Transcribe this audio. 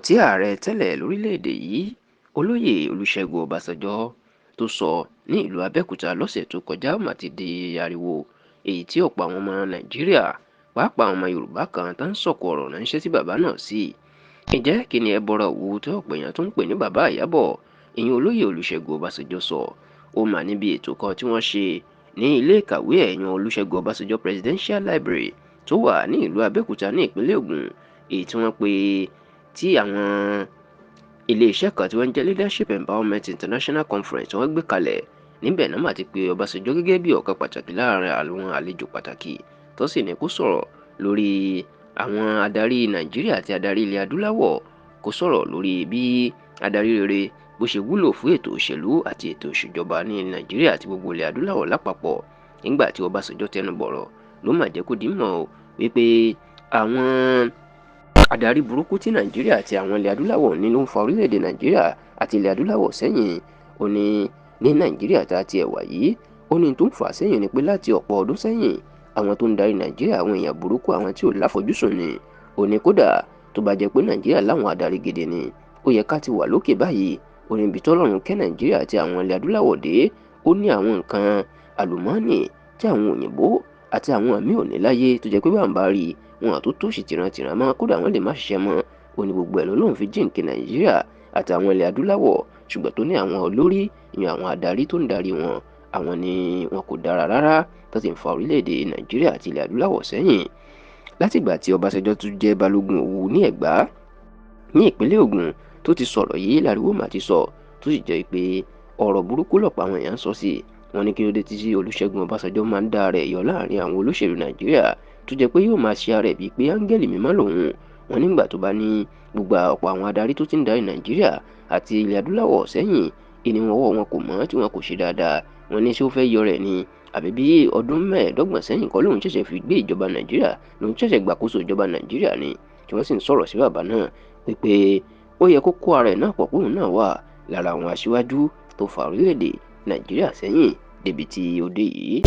Ọ̀rọ̀ tí ààrẹ tẹ́lẹ̀ lórílẹ̀‐èdè yìí, Olóyè Olùṣègùn Ọbásanjọ́, tó sọ ní ìlú Abẹ́òkúta lọ́sẹ̀ tó kọjá mà ti di ariwo, èyí tí ọ̀pọ̀ àwọn ọmọ Nàìjíríà, pàápàá àwọn ọmọ Yorùbá kan tó ń sọ̀kò ọ̀rọ̀ ránṣẹ́ sí bàbá náà sí. Ǹjẹ́ kí ni ẹbọra òwu tí ọ̀pọ̀ èèyàn tó ń pè ní Bàbá Ìyábọ̀, ìyẹn Olóyè Olùṣègùn Ọbásanjọ́ sọ? Ó mà níbi ètò kan tí wọ́n ṣe ní ilé ìkàwé ẹ̀yàn Olùṣègùn Ọbásanjọ́ Presidential Library tó wà ní ìlú Abẹ́òkúta ní ìpínlẹ̀ Ògùn, èyí tí wọ́n pè tí àwọn iléeṣẹ́ kan tí wọ́n ń jẹ́ Leadership Empowerment International Conference tí wọ́n gbé kalẹ̀ níbẹ̀ náà mà ti pe Ọbásanjọ́ gẹ́gẹ́ bí ọ̀kan pàtàkì láàrin àwọn àlejò pàtàkì, tó sì ní kó sọ̀rọ̀ lórí àwọn adarí Nàìjíríà àti adarí ilẹ̀ adúláwọ̀, kó sọ̀rọ̀ lórí bí adarí rere bó ṣe wúlò fún ètò òṣèlú àti ètò ìṣèjọba ní Nàìjíríà àti gbogbo ilẹ̀ adúláwọ̀ lápapọ̀. Nígbà tí Ọbásanjọ́ tẹnu bọ̀rọ̀ ló mà jẹ́ kó di mọ̀ wípé àwọn adarí burúkú tí Nàìjíríà àti àwọn ilẹ̀ adúláwọ̀ ní ló ń fa orílẹ̀-èdè Nàìjíríà àti ilẹ̀ adúláwọ̀ sẹ́yìn. Ó ní ní Nàìjíríà tá a ti ẹ̀ wà yìí, ó ní tó ń fà sẹ́yìn ni pé láti ọ̀pọ̀ ọdún sẹ́yìn, àwọn tó ń darí Nàìjíríà, àwọn èèyàn burúkú, àwọn tí ò láfojúsùn ni. Ó ní kódà tó bá jẹ́ pé Nàìjíríà láwọn adarí gidi ni, ó yẹ ká ti wà lókè báyìí. Ó ní ibi tọ́lọ́run kẹ́ Nàìjíríà àti àwọn ilẹ̀ adúláwọ̀ dé, ó ní àwọn nǹkan àlùmọ́ọ́nì tí àwọn òyìnbó àti àwọn àmì ò ní láyé, tó jẹ́ pé bá ń bá rí wọn àtó tòṣì tìrantìran mọ́, kódà wọ́n lè má ṣiṣẹ́ mọ́. Ó ní gbogbo ẹ̀ lọ́lọ́run fi jíǹkí Nàìjíríà àti àwọn ilẹ̀ adúláwọ̀, ṣùgbọ́n tó ní àwọn olórí, ìyẹn àwọn adarí tó ń darí wọn, àwọn ni wọn kò dára rárá, tó sì ń fa orílẹ̀-èdè Nàìjíríà àti ilẹ̀ adúláwọ̀ sẹ́yìn. Látìgbà tí Ọbásanjọ́ tún jẹ́ Balógun Òwu ní Ẹ̀gbá ní ìpínlẹ̀ Ògùn tó ti sọ̀rọ̀ yìí, láriwo mà ti sọ, tó sì jẹ́ pé ọ̀rọ̀ burúkú lọ̀pọ̀ àwọn èèyàn ń sọ sí i. Wọ́n ní kí ló dé tí Olúṣẹ́gun Ọbásanjọ́ máa ń dá ara ẹ̀ yọ láàrin àwọn olóṣèlú Nàìjíríà, tó jẹ́ pé yóò máa ṣe ara ẹ̀ bíi pé áńgẹ́lì mímọ́ lòun. Wọ́n nígbà tó bá ní gbogbo ọ̀pọ̀ àwọn adarí tó ti ń darí Nàìjíríà àti ilẹ̀ adúláwọ̀ sẹ́yìn, ìní wọn ọwọ́ wọn kò mọ́, tí wọn kò ṣe dáadáa. Wọ́n ní ṣé ó fẹ́ yọ rẹ̀ ni, àbí bí ọdún 25 sẹ́yìn kọ́ lòun ṣẹ̀ṣẹ̀ fi gbé ìjọba Nàìjíríà, lòun ṣẹ̀ṣẹ̀ gbàkóso ìjọba Nàìjíríà ni, tí wọ́n sì ń sọ̀rọ̀ sí bàbá náà wípé ó yẹ kó kó ara ẹ̀ náà pọ̀, pé òun náà wà lára àwọn aṣíwájú tó fa orílẹ̀-èdè Nàìjíríà sẹ́yìn débi tí ó dé yìí.